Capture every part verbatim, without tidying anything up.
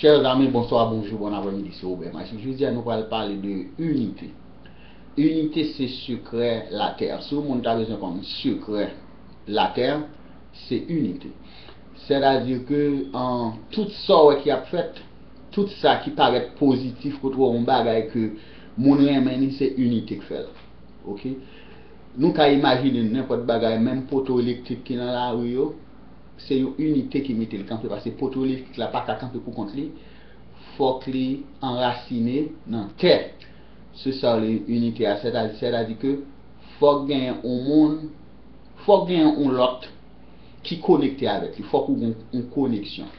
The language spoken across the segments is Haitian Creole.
Chers amis, bonsoir, bonjour, bon après-midi, c'est Robert Machique. Jodi a, nou pral pale de inite. Inite se sekrè latè. Si yon moun ta bezwen konn sekrè latè, se inite. Sètadi ke an, tout sa w wè ki ap fèt, tout sa ki parèt pozitif, kote w wè yon bagay ke moun renmen li, se inite k fè l. Oke? Nou ka imajine nenpòt bagay, menm poto elektrik ki nan lari yo, se yon inite ki mete l kanpe, paske poto elektrik la pa ka kanpe pou kont li, fòk li anrasine nan tè. Se sa le inite a, sètadi, sètadi ke fòk genyen yon moun, fòk genyen yon lòt ki konekte avèk li. Fòk ou gen yon koneksyon.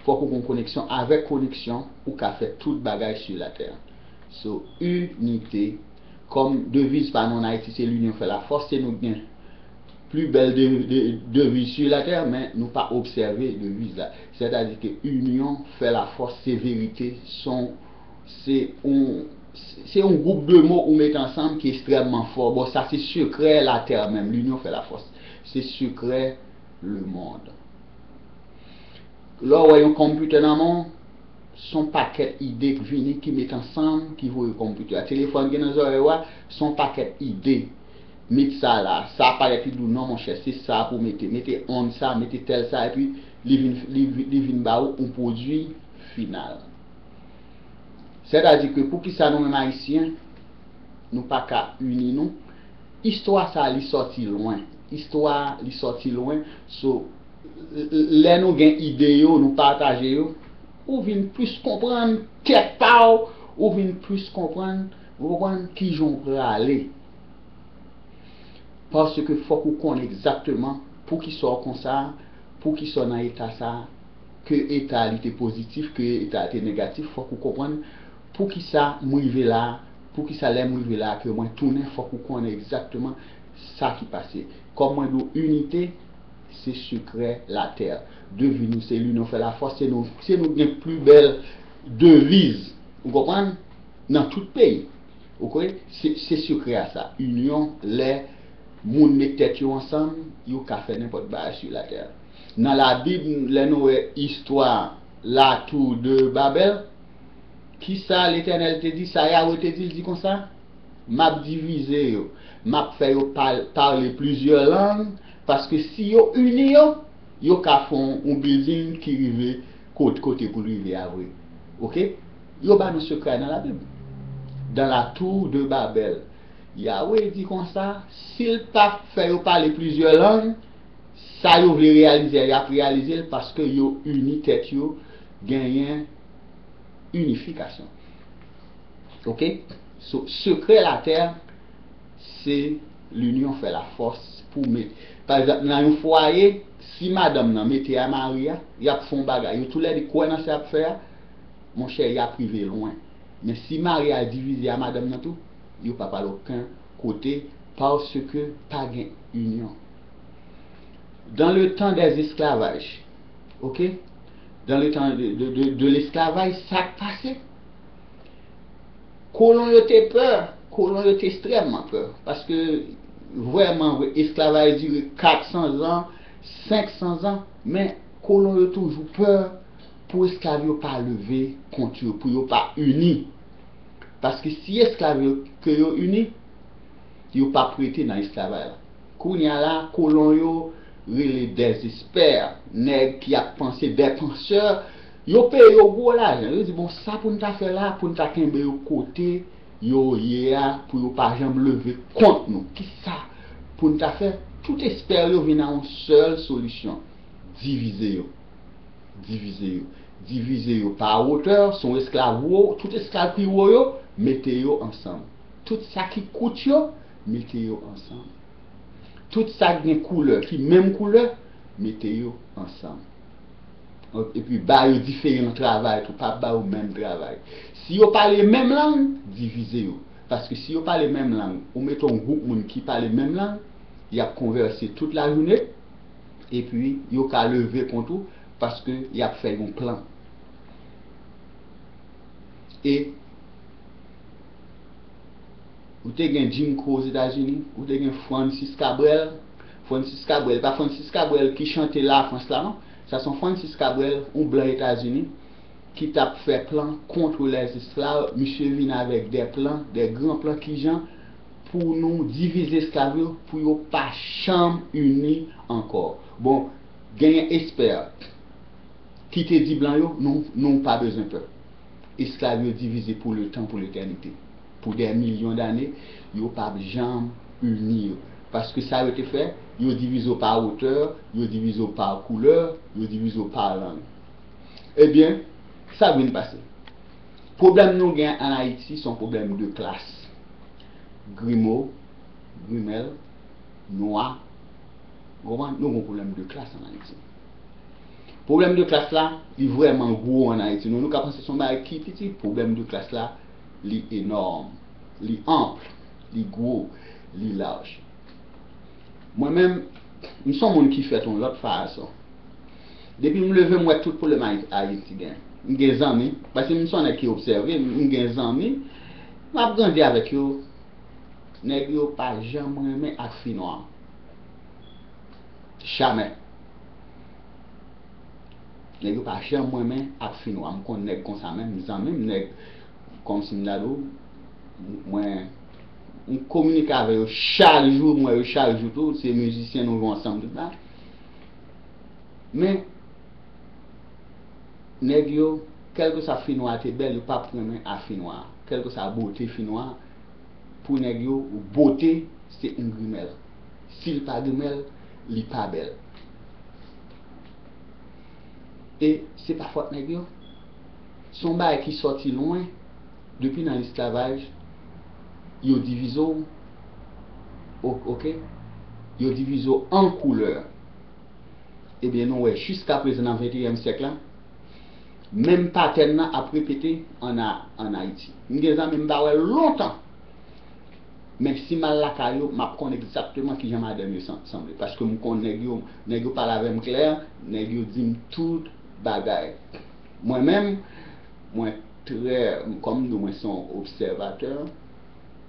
Fòk ou gen yon koneksyon. Avèk koneksyon, ou ka fè tout bagay sou latè. So, inite, kòm deviz pa nou an Ayiti, se l'union fait la force, se nou gen pli bèl de, de, deviz sou latè, men nou pa obsève deviz la. Sètadi ke inyon fè lafòs, se verite, se yon, se yon, se yon gwoup de mo ou mete ansanm ki ekstrèmman fò. Bon, sa se sekrè latè menm, l'union fait la force. Se sekrè lemonn. Lè w wè yon konpitè nan men w, se yon pakèt ide k vini, ki met ansanm, ki voye konpitè a. Telefòn ki nan zòrèy ou a, se yon pakèt ide. Met sa la, sa parèt li dou, non, monchè, se sa pou mete. Mete ond sa, mete tèl sa, epi li vin, li, li vin ba ou yon pwodui final. Sètadi ke poukisa nou menm Ayisyen, nou pa ka ini nou? Istwa sa, li sòti lwen. Istwa, li sòti lwen. So, l-, l-, lè nou gen ide yo, nou pataje yo, ou vin plis konprann tèt pa w, ou vin plis konprann, ou konprann kijan w prale. Paske fòk ou konn egzakteman poukisa w konsa, poukisa w nan eta sa, ke eta li te pozitif, ke eta te negatif, fòk ou konprann poukisa m rive la, poukisa lè m rive la, ke mwen tounen, fòk ou konnen egzakteman sa ki pase. Kòm mwen di w, inite, se sekrè latè. Deviz nou, se l'union fait la force, se nou, se nou gen pli bèl deviz, ou konprann, nan tout peyi. Ou kwè? Se, se sekrè a sa. Inyon, lè moun met tèt yo ansanm, yo ka fè nenpòt bagay sou latè. Nan Labib, lè nou wè istwa la tour de Babèl, kisa Letènèl te di, sa Yawe te di, l di konsa, m ap divize yo, m ap fè yo pal-, pale plizyè lang, paske si yo ini yo, yo ka fè yon, yon bilding ki rive kot-, kote pou l rive a vre. Oke? Yo ba nou sekrè nan Labib. Dans la tour de Babel, Yawe di konsa, si l pa fè yo pale plizyè lang, sa yo vle reyalize a, y ap reyalize l paske yo ini tèt yo, genyen inifikasyon. Oke? So, sekrè latè, se l'union fait la force pou met. Pa egzanp, nan yon fwaye, si madanm nan mete a mari a, y ap fè yon bagay. Yo toulède kwè nan sa y ap fè a, monchè, y ap rive lwen. Men si mari a divize a madanm nan tou, yo p ap al okenn kote, paske pa gen inyon. Dans le temps des esclavages, oke? Dans le temps de, de, de, de l'esclavage, sa k pase? Kolon yo te pè, kolon yo te ekstrèmman pè, paske vrèman vre, esklavaj dire kat san zan, senk san zan, men kolon yo toujou pè pou esklav yo pa leve kont yo, pou yo pa ini. Paske si esklav yo, ke yo ini, yo p ap rete nan esklavaj la. Kounye a la, kolon yo rele dèzespè, nèg ki ap panse, dè pansè, yo peye yo gwo lajan. Yo di, bon, sa pou n ta fè la, pou n ta kenbe yo kote yo ye a, pou yo pa janm leve kont nou. Kisa pou n ta fè? Tout espè yo vin a yon sèl solisyon, divize yo. Divize yo. Divize yo pa wotè, si w esklav wo, tout esklav ki wo yo, mete yo ansanm. Tout sa ki kout yo, mete yo ansanm. Tout sa k gen koulè, ki menm koulè, mete yo ansanm. Epi ba yo diferan travay tou, pa ba yo menm travay. Si yo pale menm lang, divize yo. Paske si yo pale menm lang, ou mete yon gwoup moun ki pale menm lang, y ap konvèse tout lajounen, epi yo ka leve kont ou, paske y ap fè yon plan. E ou te gen Jim Crow Ozetazini, ou te gen Francis Cabrel. Francis Cabrel, pa Francis Cabrel ki chante Lafrans la, non. Sa se yon Francis Cabrel, yon blan Etazini, ki t ap fè plan kont lèzesklav, misye vin avèk de plan, de gran plan kijan pou nou divize esklav yo, pou yo pa janm ini ankò. Bon, genyen espè ki te di blan yo, nou, nou pa bezwen pè. Esklav yo divize pou letan, pou letènite. Pou dè milyon dane, yo p ap janm ini yo. Paske sa yo te fè, yo divize w pa wotè, yo divize w pa koulè, yo divize w pa lang. Ebyen, sa vin pase. Pwoblèm nou gen ann Ayiti se yon pwoblèm de klas. Grimo, grimèl, nwa, ou konprann? Nou gen yon pwoblèm de klas ann Ayiti. Pwoblèm de klas la, li vrèman gwo ann Ayiti. Nou, nou ka panse se yon bagay ki piti. Pwoblèm de klas la, li enòm, li anp, li gwo, li laj. Mwen menm, m se yon moun ki fèt yon lòt fason. Depi m leve, m wè tout pwoblèm Ayi- Ayiti gen. M gen zanmi, paske m se yon nèg ki obsève, m gen zanmi, m ap grandi avèk yo. Nèg yo pa janm renmen ak fi nwa. Jamè. Nèg yo pa janm renmen ak fi nwa. M konn nèg konsa menm, zanmi m, nèg kòmsi m ta di w, mwen, m kominike avè yo chak jou, m wè yo chak jou tou, se mizisyen, nou jwe ansanm tout bagay. Men, nèg yo, kèlkeswa fi nwa te bèl, yo p ap renmen a fi nwa. Kèlkeswa bote fi nwa, pou nèg yo, bote se yon grimèl. Si l pa grimèl, li pa bèl. E se pa fòt nèg yo. Se yon bagay ki sòti lwen. Depi nan lesklavaj, yo divize w. O- Oke? Yo divize w an koulè. Ebyen, nou wè, jiskaprezan nan venteyen syèk la, menm patèn nan ap repete ann A- ann Ayiti. M gen zanmi m pa wè lontan. Men si m al lakay yo, m ap konn egzakteman kijan madanm yo san- sanble. Paske m konn nèg yo, nèg yo pale avè m klè, nèg yo di m tout bagay. Mwen menm, mwen trè, kòm m di w, mwen se yon obsèvatè,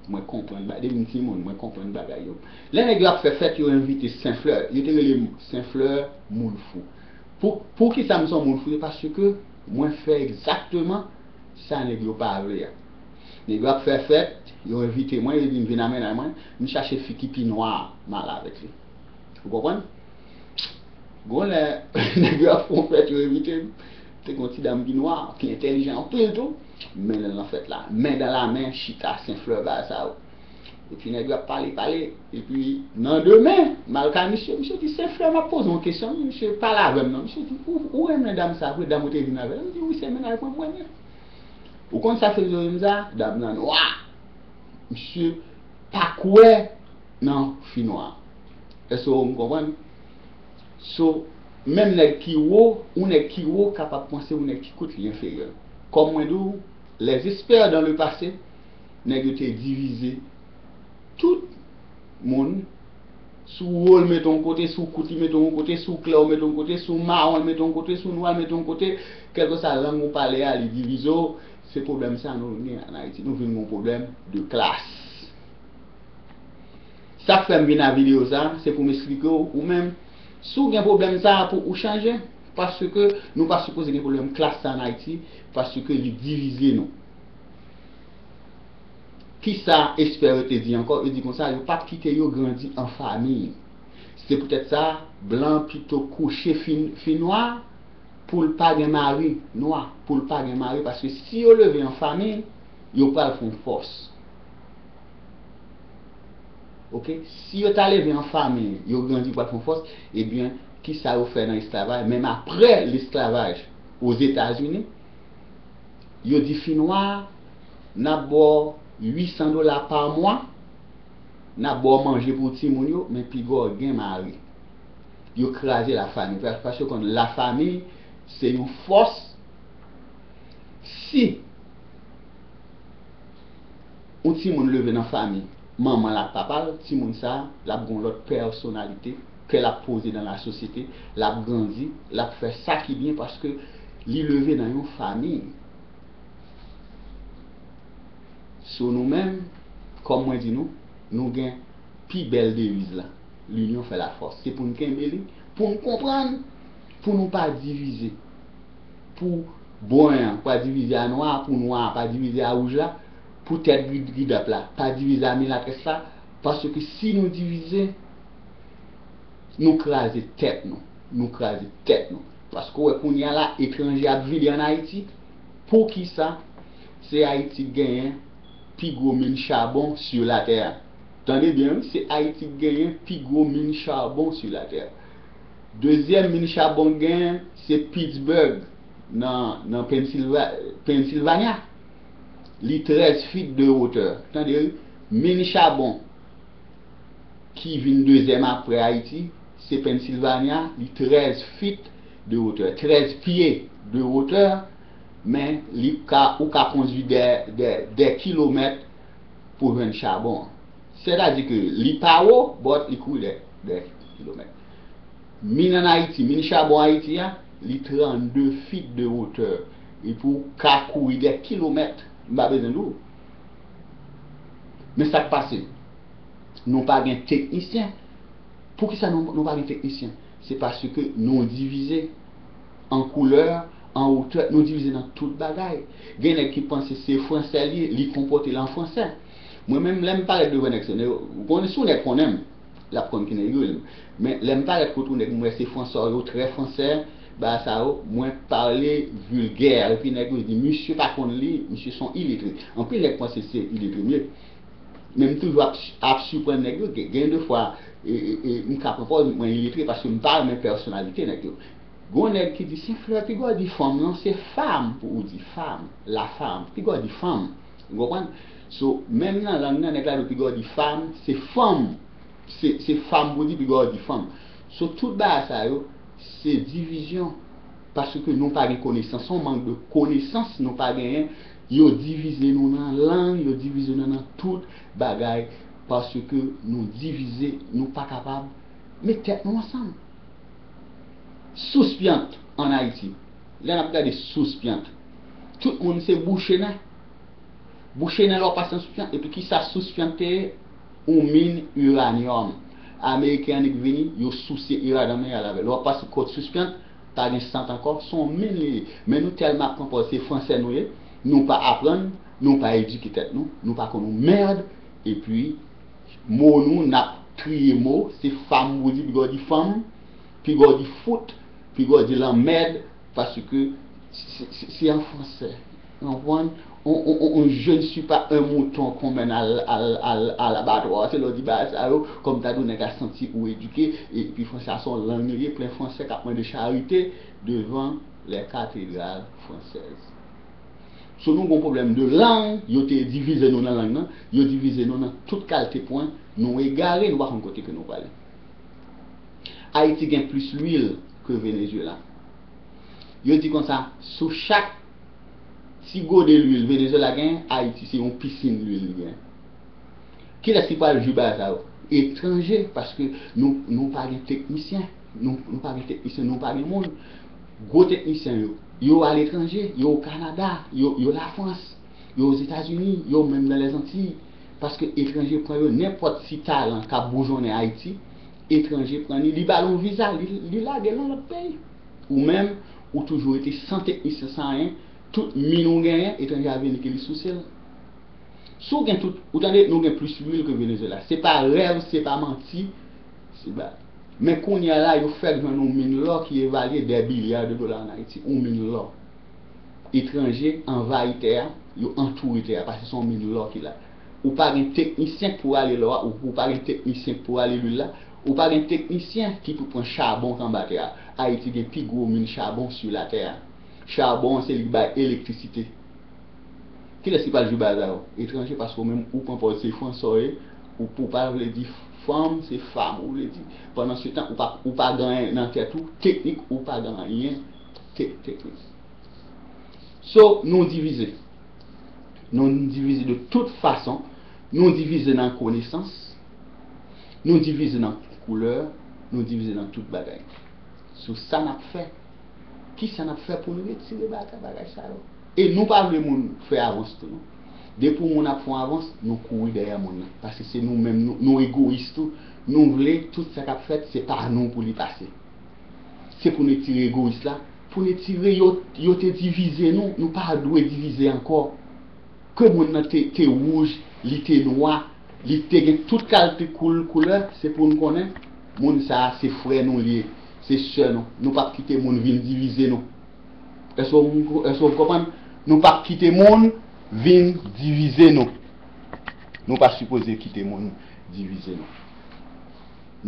mwen konprann bagay. Depi m timoun, mwen konprann bagay yo. Lè nèg yo ap fè fèt, yo envite Senflè. Yo te rele m Senflè moun fou. Pou, poukisa m se yon moun fou? Se paske mwen fè egzakteman sa nèg yo pa vle a. Nèg yo ap fè fèt, yo envite mwen, yo di m vin a mennaj mwen, m chache fi ki pi nwa, m al avèk li. Ou konprann? Gon lè, nèg yo ap fè yon fèt, yo envite m. Te gon ti dam ki nwa, ki entèlijan anpil tou. M mennen l nan fèt la. Men dan la men, chita, Senflè, bagay sa yo. Epi nèg yo ap pale, pale. Epi nan demen, m al kay misye, misye di, Senflè, m ap poze w yon kesyon, wi, misye pale avè m non. Misye di, ou, ou renmen dam sa vre, dam ou te vin avè l? M di, wi, se mennaj mwen, m renmen. Ou konn sa k fè m di w renmen sa? Dam nan nwa. Misye pa kwè nan fi nwa. Èske w konprann? So, menm nèg ki wo, yon nèg ki wo kapab panse yon nèg ki kout li enferyè. Kòm mwen di w, les experts dans le passé, nèg yo te divize tout moun. Si w wo l mete yon kote, si w kout li mete yon kote, si w klè w mete yon kote, si w mawon l mete yon kote, si w nwa l mete yon kote, kèlkeswa lang ou pale a, li divize w. Se pwoblèm sa nou gen ann Ayiti. Nou vin gen yon pwoblèm de klas. Sa k fè m vin a videyo sa, se pou m eksplike w, ou menm, si w gen pwoblèm sa pou ou chanje, paske nou pa sipoze gen pwoblèm klas sa ann Ayiti, paske li divize nou. Kisa ekspè yo te di ankò? Yo di konsa, yo p ap kite yo grandi an fanmi. Se poutèt sa, blan pito kouche fi, fi nwa pou l pa gen mari nwa, pou l pa gen mari, paske si yo leve an fanmi, yo pral fè yon fòs. Oke? Si yo ta leve an fanmi, yo grandi, yo pral fè yon fòs, ebyen, kisa yo fè nan esklavaj? Menm aprè lesklavaj Ozetazini, yo di fi nwa, n ap ba w uit san dola pa mwa, n ap ba w manje pou timoun yo, men piga w gen mari. Yo kraze lafanmi. Pa- Paske yo konn lafanmi se yon fòs. Si yon timoun leve nan fanmi manman l ak papa l, timoun sa a, l ap gen yon lòt pèsonalite, kè l ap poze nan lasosyete, l ap grandi, l ap fè sa ki byen paske li leve nan yon fanmi. So nou menm, kòm mwen di nou, nou gen pi bèl deviz la, l'union fait la force. Se pou n kenbe li, pou n konprann, pou nou pa divize, pou Bwen an pa divize a nwa, pou nwa a pa divize a wouj la, pou tèt gri-, gridap la pa divize a milatrès la, paske si nou divize, nou kraze tèt nou. Nou kraze tèt nou. Paske w wè kounye a la, etranje ap vide ann Ayiti. Poukisa se Ayiti k genyen pi gwo min chabon sur la terre? Tande byen, wi, se Ayiti k genyen pi gwo min chabon sur la terre. Dezyèm min chabon k genyen, se Pittsburgh, nan, nan Pennsilva-, Pennsylvania. Li trèz feet de wotè. Tande, wi, min chabon ki vin dezyèm apre Ayiti, se Pennsylvania, li trèz feet de wotè, trèz pye de wotè, men li ka, ou ka kondui dè, dè, dè kilomèt pou jwenn chabon an. Sètadi ke li pa wo, but li kouri dè, dè kilomèt. Min ann Ayiti, min chabon Ayiti a, li trannde feet de wotè. Epi w ka kouri dè kilomèt, m pa bezwen di w. Men sa k pase? Nou pa gen teknisyen. Poukisa nou, nou pa gen teknisyen? Se paske nou divize an koulè, an wotè, nou divize nan tout bagay. Gen nèg ki panse se fransè li ye, li konpòte l an fransè. Mwen menm, lè m parèt devan nèg sa yo, ou konnen, si yon nèg konnen m, l ap konn ki nèg yo ye. Men lè m parèt kote yon nèg, m wè se fransè yo, trè fransè, bagay sa yo, mwen pale vilgè, epi nèg yo di, "Misye pa konn li, misye se yon iletre." Anpil nèg panse se iletre m ye. Men m toujou ap, ap siprann nèg yo. Gen, gen de fwa, e, e, e, m ka pran pòz mwen iletre paske m pa renmen pèsonalite nèg yo. Gon nèg ki di, "Senflè, piga w di fanm, non, se fam pou ou di fam, la fam, piga w di fanm." Ou konprann? So, menm nan lang nan, nèg la di w piga w di fam, se fanm, se, se fam pou di, piga w di fanm. So, tout bagay sa yo, se divizyon. Paske nou pa gen konesans, yon mank de konesans nou pa genyen. Yo divize nou nan lang, yo divize nou nan tout bagay, paske nou divize, nou pa kapab met tèt nou ansanm. Sous pyant ann Ayiti, lè n ap gade sous pyant, tout moun se bouche nen. Bouche nen lè w pase nan sous pyant, epi kisa sous pyant te ye? Yon min iranyòm. Ameriken annik vini, yo souse iranyon al avè l. Lè w pase kot sous pyant, pa gen sant ankò, se yon min li ye. Men nou tèlman ap pran pòz se fransè nou ye, nou pa aprann, nou pa edike tèt nou, nou pa konn yon mèd, epi mo nou, n ap triye mo, se fam pou di, piga w di fanm, piga w di fout, piga w di lanmèd, paske se, se, se an fransè. Ou konprann? On, on, on, on, je ne suis pas un mouton qu'on mène à l-, à l-, à l-, à l'abattoir. Se lè w di bagay sa yo, kòm ta di w nèg la santi ou edike, epi fransè a se yon lang li ye, plen fransè k ap mande charite devan les cathédrales françaises. So nou gon pwoblèm de lang, yo te divize nou nan lang nan, yo divize nou nan tout kalte pwen, nou egare, nou pa konn kote ke nou prale. Ayiti gen plis lwil ke Venezuela. Yo di konsa, sou chak ti gode lwil Venezuela gen, Ayiti se yon pisin lwil li gen. Kilès ki pral jwi bagay sa yo? Etranje, paske nou, nou pa gen teknisyen. Nou, nou pa gen teknisyen, nou pa gen moun. Gwo teknisyen yo, yo aletranje, yo o Kanada, yo, yo Lafrans, yo Ozetazini, yo menm nan Lèzantiy. Paske etranje pran yo, nenpòt ti talan k ap boujonnen Ayiti, etranje pran li, li ba l yon viza, li, li lage l nan lòt peyi. Ou menm, ou toujou rete san teknisyen, san anyen, tout min ou genyen, etranje a vini ke li souse l. Si w gen tout, ou tande, nou gen plis lwil ke Venezuela. Se pa rèv, se pa manti, se ba. Men kounye a la, yo fèk jwenn yon min lò ki evalye dè bilya de dola ann Ayiti, yon min lò. Etranje anvayi tè a, yo antoure tè a, paske se yon min lò ki la. Ou pa gen teknisyen k pou rale lò a, ou, ou pa gen teknisyen k pou rale lwil la, ou pa gen teknisyen ki pou pran chabon k anba tè a. Ayiti gen pi gwo min chabon sur la terre. Chabon an se li k bay elektrisite. Kilès ki pral jwi bagay sa yo? Etranje, paske ou menm ou pran pòz se fransè w ye, ou, ou pa vle di fanm, se fam ou vle di. Pandan se tan, ou pa, ou pa gen anyen nan tèt ou, teknik, ou pa gen anyen te-, teknik. So, nou divize. Nou divize de tout fason. Nou divize nan konesans. Nou divize nan koulè. Nou divize nan tout bagay. Sou sa n ap fè. Kisa n ap fè pou n retire bagay, bagay sa yo? E nou pa vle moun fè avans tou, non. Depi yon moun ap fè yon avans, nou kouri dèyè moun nan. Paske se nou menm, nou, nou egoyis tou. Nou vle tout sa k ap fèt, se pa nou pou li pase. Se pou n retire egoyis la, pou n etire, yo, yo te divize nou, nou pa dwe divize ankò. Ke moun nan te, te wouj, li te nwa, li te gen tout kalite koul-, koulè, se pou n konnen, moun sa a se frè nou li ye, se sè nou. Nou p ap kite moun vin divize nou. Èske w, èske w konprann? Nou p ap kite moun vin divize nou. Nou pa sipoze kite moun divize nou.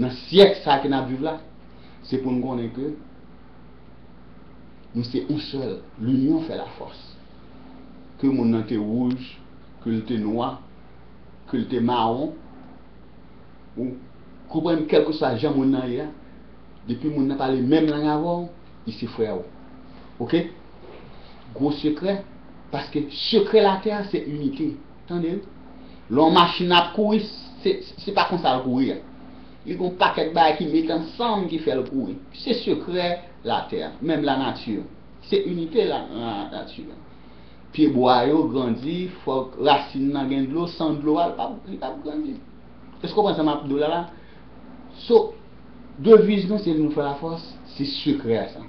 Nan syèk sa ke n ap viv la, se pou n konnen ke nou se yon sèl. L'union fait la force. Ke moun nan te wouj, ke l te nwa, ke l te mawon, ou konprann, kèlkeswa jan moun nan ye a, depi moun nan pale menm lang avè w, li se frè w. Oke? Gwo sekrè, paske sekrè latè a se inite. Tande wi. Lè yon machin ap kouri, se, se pa konsa l kouri a. Li gen yon pakèt bagay ki mete ansanm ki fè l kouri. Se sekrè latè a, menm lanati. Se inite la, lanati. Pyebwa yo grandi, fòk rasin nan gen dlo, san dlo a, li p ap, li p ap grandi. Èske w konprann sa m ap di w la la? So, deviz nou se nou fè lafòs, se sekrè a sa.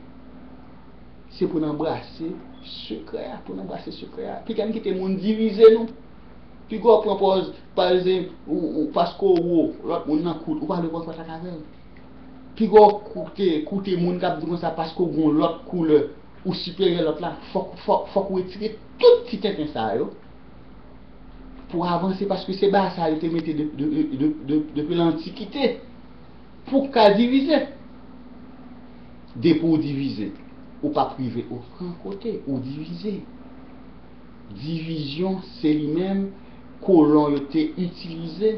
Se pou n anbrase sekrè a, pou n anbrase sekrè a. Piga n kite moun divize nou. Piga w pran pòz, pa egzanp, ou, ou, paske w wo, lòt moun nan kout, ou pa dwe pran kontak avè l. Piga w koute, koute moun k ap di konsa paske w gen yon lòt koulè, ou siperyè lòt la. Fòk, fòk, fòk ou retire tout ti tenten sa yo pou avanse, paske se bagay sa yo te mete de, de, de, de, depi lantikite pou ka divize. Depi w divize, ou p ap rive okenn kote, ou divize. Divizyon se li menm kolon yo te itilize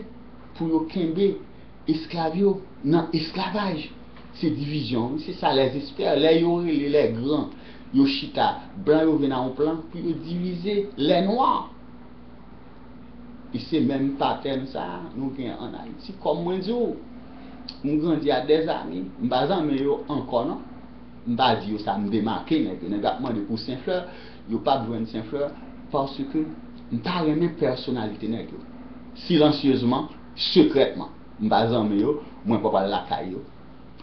pou yo kenbe esklav yo nan esklavaj. Se divizyon, wi, se sa lèzespè, lè yo rele lè gran, yo chita, blan yo vin a yon plan pou yo divize lè nwa. E se menm patèn sa a nou gen ann Ayiti. Kòm mwen di w, m grandi a dèzami, m pa zanmi yo ankò non. M pa di yo sa, m demake nèg yo. Nèg yo ap mande pou Senflè, yo p ap jwenn Senflè, paske m pa renmen pèsonalite nèg yo. Silansyezman, sekrètman, m pa zanmi yo, mwen pa pral lakay yo,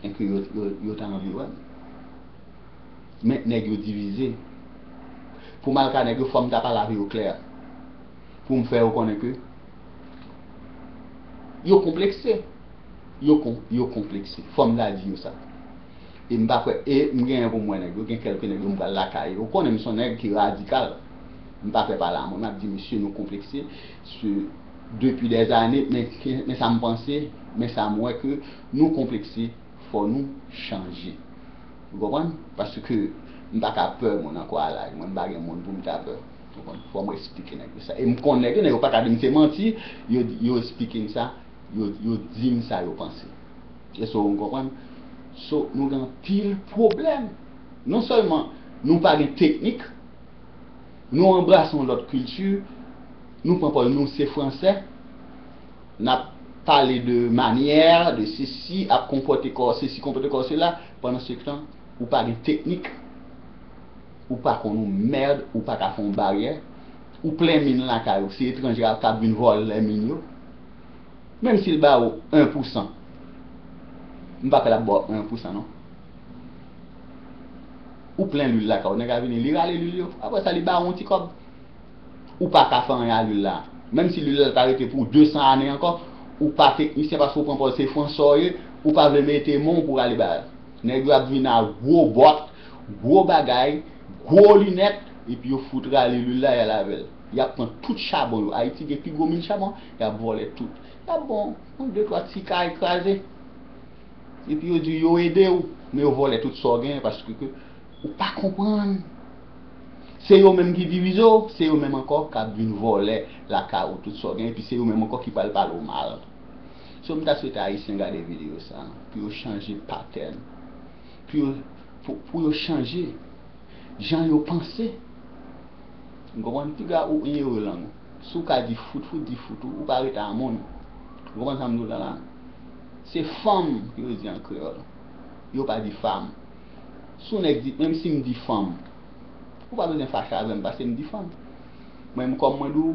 enke yo, yo, yo ta anvi wè m. Men nèg yo divize. Pou m al ka nèg yo, fò m ta pale avè yo klè. Pou m fè yo konnen ke yo konplekse. Yo kon-, yo konplekse. Fò m ta di yo sa. E m pa kwè, e m genyen pou m wè nèg yo, gen kèlke nèg yo m pral lakay yo. Ou konnen m se yon nèg ki radikal. M pa fè pale a moun, m ap di, mesye, nou konplekse. Se, depi dèzane, men, men sa m panse, men sa m wè ke nou konplekse. Fò nou chanje. Ou konprann? Paske m pa ka pè moun ankò a laj mwen, m pa gen moun pou m ta pè. Ou konprann? Fò m eksplike nèg yo sa. E m konn nèg yo, nèg yo pa ka di m se manti, yo, yo eksplike m sa, yo, yo di m sa yo panse. Èske w konprann? So, nou gen anpil pwoblèm. Non sèlman nou pa gen teknik, nou anbrase yon lòt kilti, nou pran pòz nou se fransè, n ap pale de manyè, de sesi, ap konpòte kò w sesi, konpòte kò w sela, pandan se tan, ou pa gen teknik, ou pa konn yon mèd, ou pa ka fè yon baryè, ou plen min lakay ou, se etranje k ap vin vòlè min yo. Menm si l ba ou en pou san, m pa kwè l ap ba w en pou san non. Ou plen lwil lakay ou, nèg la vini, li rale lwil yo. Apre sa, li ba ou yon ti kòb. Ou pa ka fè anyen a lwil la. Menm si lwil la ta rete pou de san ane ankò, ou pa teknisyen paske ou pran pòz se fransè w ye, ou pa vle mete men w pou rale bagay. Nèg yo ap vin a gwo bòt, gwo bagay, gwo linèt, epi yo fout rale lwil la, y al avè l. Y ap pran tout chabon yo. Ayiti gen pi gwo min chabon, y ap vòlè tout. Y ap bon, yon de twa ti kay kraze. Epi yo di yo ede w, men yo vòlè tout sa w genyen paske ke ou pa konprann. Se yo menm ki divize w, se yo menm ankò k ap vin vòlè lakay ou tout sa w genyen, epi se yo menm ankò ki pral pale w mal. So, m ta swete Ayisyen gade videyo sa, pou yo chanje patèn, pou yo, pou, pou yo chanje jan yo panse. Ou konprann? Piga ou onere lang ou. Si w ka di fout fout, di fout ou, ou pa rete a moun. Ou konprann sa m di w la la? Se fanm ke yo di an kreyòl. Yo pa di fam. Si w nèg di, menm si m di fanm, ou pa bezwen fache avè m paske m di fanm. Mwen menm kòm mwen di w,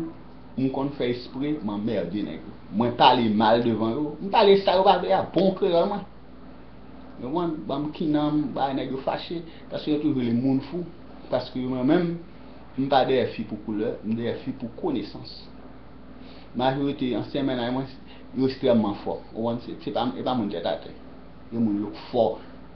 m konn fè espre m anmède nèg yo. Mwen pale mal devan yo. M pale sa yo pa vle a, bon kreyòl mwen. Yo konprann? Ban m kinan m, bay nèg yo fache, paske yo toujou rele moun fou. Paske mwen menm, m pa dèyè fi pou koulè, m dèyè fi pou konesans. Majorite ansyen mennaj mwen, yo ekstrèmman fò. Ou konprann? Se, se pa, e pa moun tèt atè. Yo moun yo fò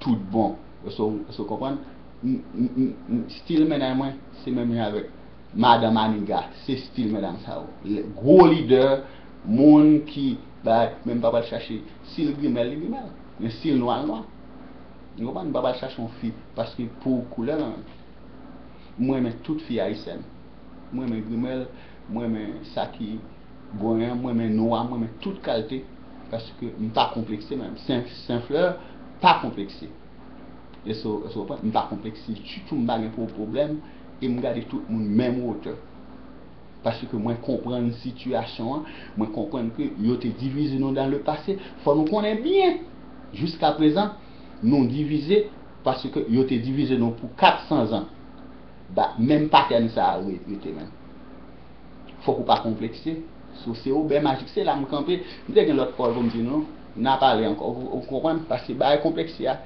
tout bon. Èske w, èske w konprann? M, m, m, m, stil mennaj mwen, se menm jan avèk madan maniga, se stil medam sa yo. Gwo lidè, moun ki bay, men m pa pral chache, si l grimèl, li grimèl. Men si l nwa, l nwa. Ou konprann? M pa pral chache yon fi, paske pou koulè l, mwen renmen tout fi ayisyèn. Mwen renmen grimèl, mwen renmen sa ki gonyan, mwen renmen nwa, mwen renmen tout kalite, paske m pa konplekse menm. Sen, Sen Flè pa konplekse. Èske, èske w konprann? M pa konplekse ditou, m pa gen pwoblèm, e m gade tout moun menm wotè. Paske mwen konprann sitiyasyon an, mwen konprann ke yo te divize nou dans le passé. Fò nou konnen byen, jiska prezan, nou divize, paske yo te divize nou pou kat san zan. Ba, menm patèn sa a re-, rete menm. Fòk ou pa konplekse. So, se Obè Majik, se la m kanpe. M te gen lòt pawòl pou m di nou, n a pale ankò. Ou, ou konprann? Paske bagay konplekse a,